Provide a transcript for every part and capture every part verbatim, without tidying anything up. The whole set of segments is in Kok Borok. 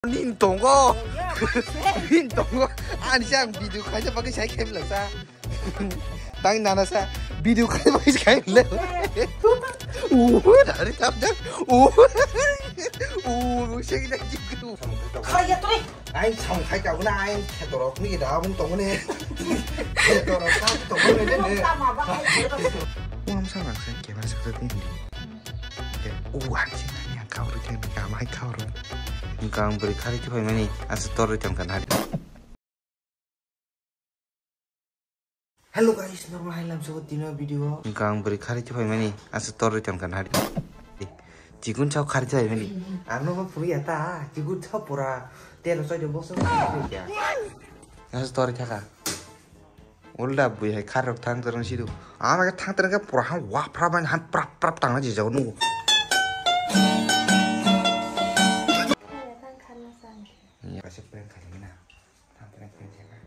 Nin tongo. Nin tongo. Ani sa ang video khaina bagwi sai khaimla sa. Tang nana sa video khaina bagwi sai khaimla. Uh, dari tap jak. Uh. Uh, musik dak jikru. Khaya tore. Ai sam khai ka guna ai khetorok ni da bung tongo ne. Khetorok sa tongo ne ne. Uam sa nang sai kemera sa tin di. Uan sing nang yang kau ri theng ka mai kau ro. Engkang beri khari tu pai mani asa tor ri theng kan hari. Hello guys, normal hai lam sobo tino video. Engkang beri khari tu pai mani asa tor ri theng kan hari. Chikun chau khari tu pai mani. Ano ba puri ata chikun chau pura tero choi de boso. Asa tor ri thaka. Ulda bui hai khar rok thang terang sidu. Ama ke thang terang ke pura ham wah prap han prap prap tang na jijao nu. Ya, pasti prank kali mana? Thang terang prank siapa?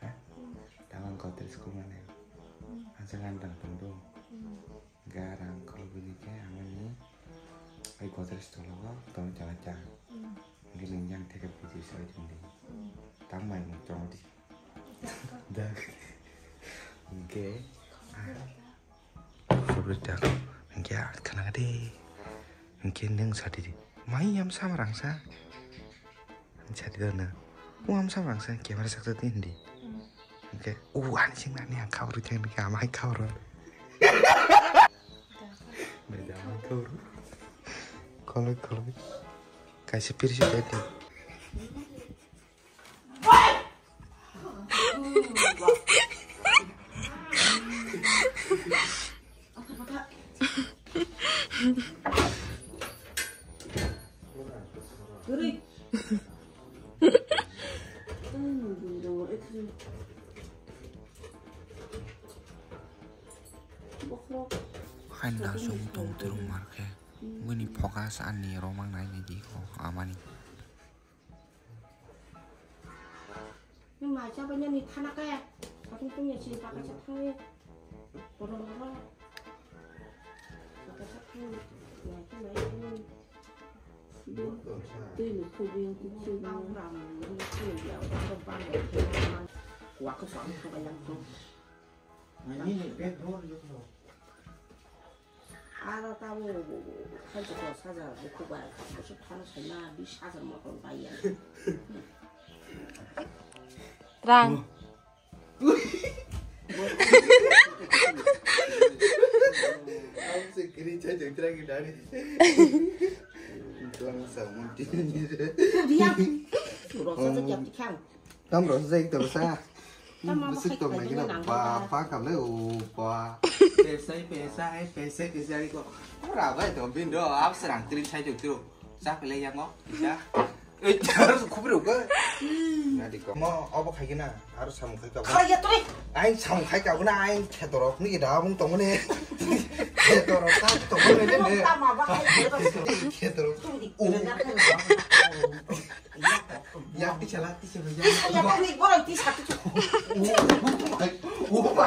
Hah? Tangan kau terus kau mana? Hasil ngan tang tunggu. Garang khulugwi ni khe amani ai Godrej tologo tongwi tongwi cha. Hwnkhe nwng yang theke video sai tongdi. Tang mai mung chong di. Dak. Hwnkhe. Favorite dak. Hwnkhe a khna de. Hwnkhe nwng sadi di. Mai yam sama rang sa. Sadi da na. U am sama rang sa camera sak sa tin di. Hwnkhe u ani sing nani ang khabar theng ni kama hai khabar. Beda mai khabar. Koloi koloi. Kaisa pirsi beda. Hai nasung tong terung markhe. Bini focus ani romang nai nai di ko amani. Nung mai cha banya ni thana kaya. Katung tung ya sini paka cha thang ni. Bono bono. Paka cha thang ni. Ya ki mai ni. Tui ni khubi yang tu chu. Bang ram ni chu ya ko bang. Wa ko sang ko yang tu. Ani ni bed bor yo. Aro tamo khanchi dos hajar bukhuk bai, bwswk thano saima bis hajar motor bai ya. Rang. Ang se kiri cha jeng tra ki dari. Tuang sa mun tin ni re. Dia. Rosa tu jap tikhang. Tam rosa jai to sa. Tam apa Bisi khai to khai mai gina nang ba ba. Ba kam le o ba. Pesai pesai pesai pesai ko. Ora bai to bin do ab serang trin sai to tro. Sa pele yang o. Sa. Eh jar su khubri ko. Na di ko. Mo obo khai gina. Aro sam khai ka. Khai ya tui. Ai sam khai ka na ai khetorok ni da bung tong ne. Khetorok ta tong ne ne. Tam apa khai. Khetorok. O. Yak tisa la tisa ba yak. Yak ni borok tisa tisa. Oh my.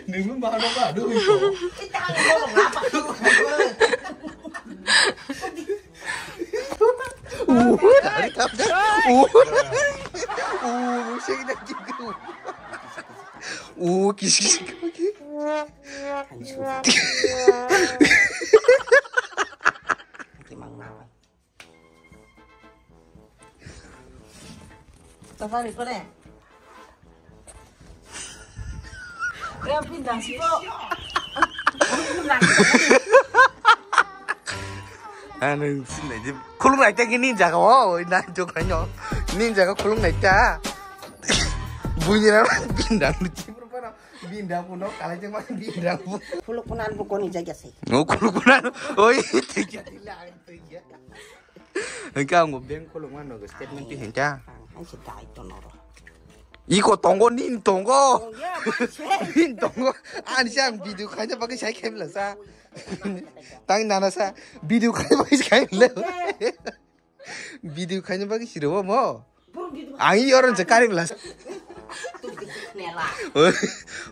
Nunggu mana ba aduh itu. Kita kan borok apa? Oh, dari kapan? Oh. Oh, musik dah gitu. Oh, kis kis kis. Kimang nawan. Tata ni kore. Eh, pindah sih kok. Anu sinai je khulung nai ta kini jaga o nai jok nai no. Ni jaga khulung nai ta. Bunyira pindah ni. Pindah puno kalai jeng ma pindah. Khuluk punan bu koni jaga sih. Oh, khuluk punan. Oi, tiga. Hingke ang bo bank khulukma nogo statement pi hingka. Ang hai se dai to noro. Iko tongo, nin tongo. Oh, yeah, man, sure. Nin tongo. Ani se ang video khaina bagwi sai khaimla sa. Tang nana sa video khaina bagwi sai khaimla. Video khaina bagwi siro mo. Ang i oron se kari bla. Nela.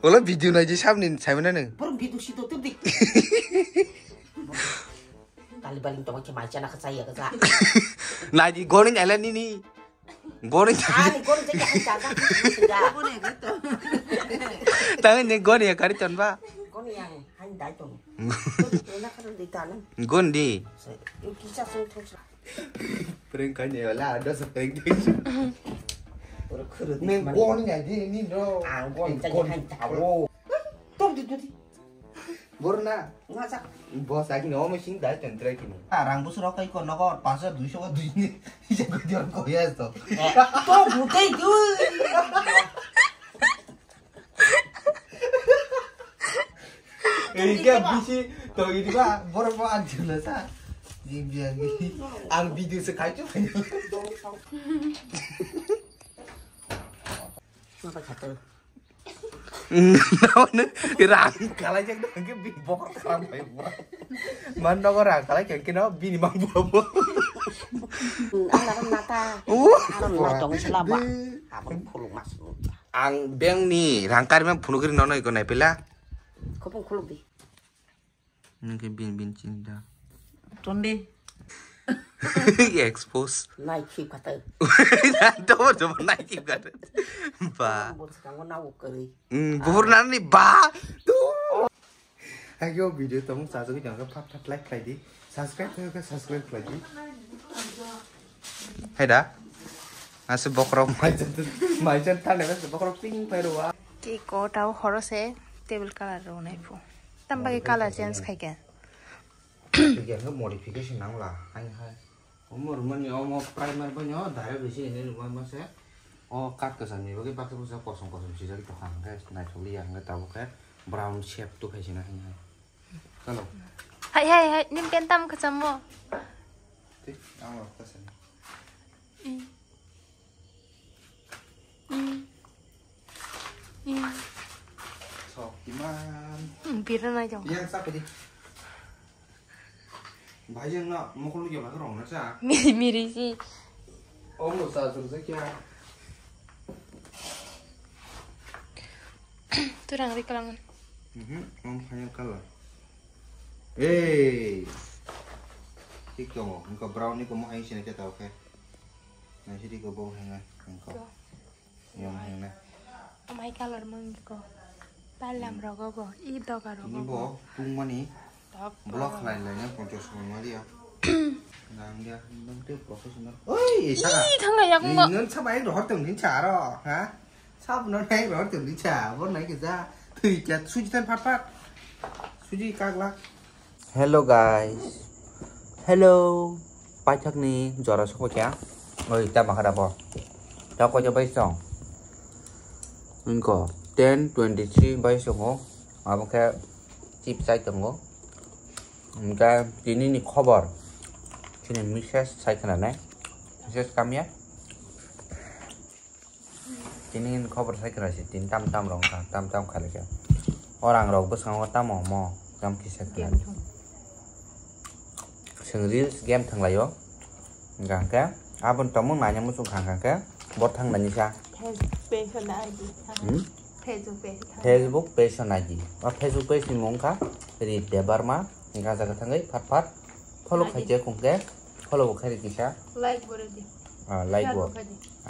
Ola video nai je sabni saimana nang. Borok video si to tubdi. Baling tongma khe mai chana kha chaya kha cha. Nai di goni nai le nini. Goni. Ani goni je kha cha cha. Tang ni goni ya kari ton ba. Goni yang han dai tong. Goni na kha di ta na. Goni di. Kisa sung thok. Prank kanya wala ada sa prank di. Neng goni nai di ni no. Ang goni je kha cha. Tong di di. Borna. Ngajak. Boss, I know machine that and try kini. Ah, rang busur okai ko nogo, paso duiso ko dui ni. Ija ko dior ko ya to. To bukai dui. Ini kan bisi to ini ba, bor ba anjir na sa. Di biar ni. Ang video se kai tu. Mata kata. Rang kalai jak dong ke bini bokor karam bai bura. Man nogo rang kalai keng keno bini mang bua bua. Ang nang mata. Aron ma tong sela ba. Abang phulung mas. Ang bank ni rang kari mang phunuk ri nono iko nai pila. Kopong khuluk di. Nungke bin bin chinda. Tonde. Expose. Nai khip kata. Dobo dobo nai khip kata. Ba. Bor sekango na ukari. Hmm, buhur nani ba. Tu. Ayo video tong sa jogoi jang phat phat like khlai di. Subscribe khlai khe subscribe khlai di. Hai da. Ase bokrok mai jan mai jan tane ase bokrok ping pai rwa. Ki ko tau horo se table color ro nai phu. Tam bagi color change khai ke. Modification nang la hai hai. Omo rumani omo primer bo nyo direct bisi ini rumah mase. O kat kesan ni bagi baksa baksa kosong kosong sijak to hang ke nai thuli yang ke tau ke brown shape tu khai sina hai hai. Kalau. Hai hai hai nim pen tam kachamo. Tik ang lo kesan. Soktiman. Hmm, bira na jong. Yang sapa di? Bhai yang na mokol lagi apa kerong na sa? Miri miri si. Om lo sa sa sa kya? Turang ri kalangan. Mhm, om final color. Hey. Tik tongo, engko brown ni komo hai sini kita oke. Nai sidi ko bo hai ngai engko. Yang hai ngai. Amai color mung ko. Palam rogo bo, i doga rogo bo. Ini bo tung mani. Block lai lai yang ponchos mani dia. Nang dia nang te professional. Oi, saka. Ih, thang yak mo. Nang sabai rohor tong din charo, ha? Sab no nai rohor tong din cha, bo nai ke ja. Thui kya suji tan phat phat. Suji kagla. Hello guys. Hello. Paithak ni jora sokpakya. Oi, ta makhara bo. Ta koi bai song. Inko ten twenty three bai songo. Abo khe chip chai tongo. Hingke tini ni khobor. Chini message sai khna nai. Message kamya. Tini ni khobor sai khna si tin tam tam rong kha tam tam kha leke. Orang rok bwskango tamo mo tam kisa khna. Seng reels game thanglaio. Hingka hingke abon tongmung nanya muchung kha hingka hingke bo thang nani sa. Facebook page na I D. Hmm? Facebook page thang. Facebook page na I D. O Facebook page ni mung kha Rit Debbarma. Hingka jaga thangwi phat phat follow khai je kung ke follow bo khai ri kisa. Like bo ridi. Ah, like bo.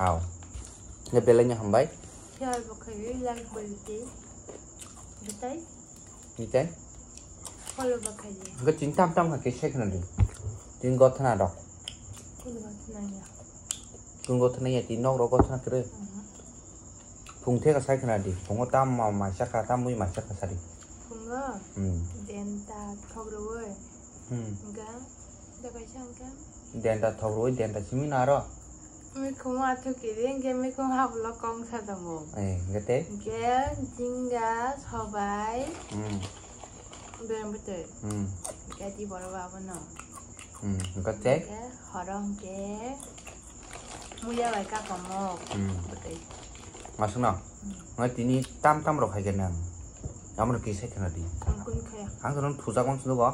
Aw. Nge belai ni hambai. Share bo khai like bo ridi. Betai. Betai. Follow bo khai je. Nge tin tam tam kha ke share khna di. Tin go thana dok. Tin go thana ya. Tin go thana ya tin nok ro go thana kre. Phung the ka sai khna di. Phungo tam ma ma sa kha tam mui ma sa kha sari. Phungo. Hmm. Denta thok ro we. Hmm. Ga, da kaisa hwnkha? Denta thok rwi denta simi na aro. Mikhumu athuk kiri hwnkhe mikhumu hablo kong sa tongo. Eh, hwnkhe tei? Hwnkhe jinga, sobai, hmm, bereng bwtwi. Hmm. Hwnkhe tei borok abono. Hmm, hwnkhe tei? Hwnkhe horo hwnkhe muya bai kakomok, hmm, bwtwi. Masukno? Hmm. Hwnkhe tini tam tam rok hai khe nang? Amoni kisa khna di. Ang kunu khaya. Ang kunu thujak mang sunugo.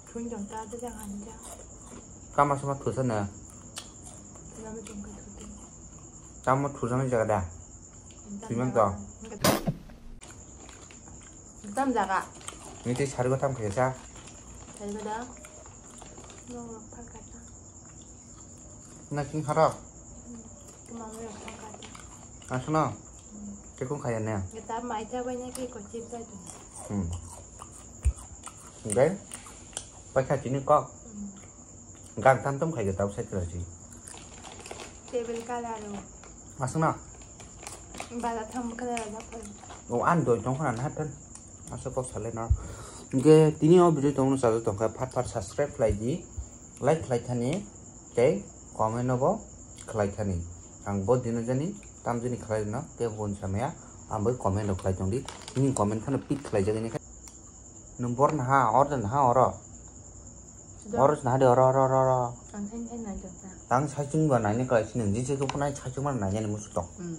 Thun jang ta ta jang han jang. Tama sama thusa na. Tama jang ka thuti. Tama thusa na jaga da. Tui mang to. Tam jaga. Ni te sari ko tam khesa. Sari ko da. Nong rok phalkha ta. Naising harok? Hmm. Tuma mai rok phalkha ta. Aswkno? Hmm. Tei kung khaya ne? Eta mai ta bai na khe ko chip bai tu. Hmm. Dai? Paikha chini kok? Hmm. Gang tam tam khai tau sai kra si. Table color o. Aswkno? Bala tham color da phai. O an doi tong khana na tan. Asa kok salai no. Hingke tini o video tongno sajak tongkha, phat phat subscribe khlai di, like khlai thani, tei comment no bo khlai thani. Ang bo dino jani, tam jani khlai rino, tei bo samaya, ang bo comment rok khlai tong di. Nini comment phano pick khlai jagani khe. Nwng bor naha, or de naha oro. Oro naha de oro, oro, oro, oro. Ang thai thai nai jok ta. Tang saichung ba naini khlai si nwng, jise khe phunai saichung ma naini musu tong. Hmm.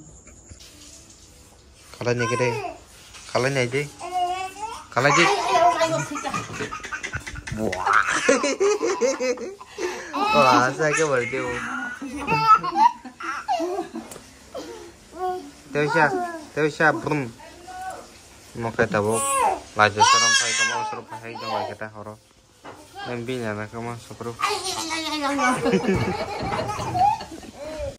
Khalai nai khe de. Khalai nai de. Khalai de. Buah. Wah, asa ke bol de. Tewisa, tewisa brum. Mo khe tabuk. Lajo sorom phai kamo sorom phai hai jong lai khe ta horo. Em bini ana kama sokro.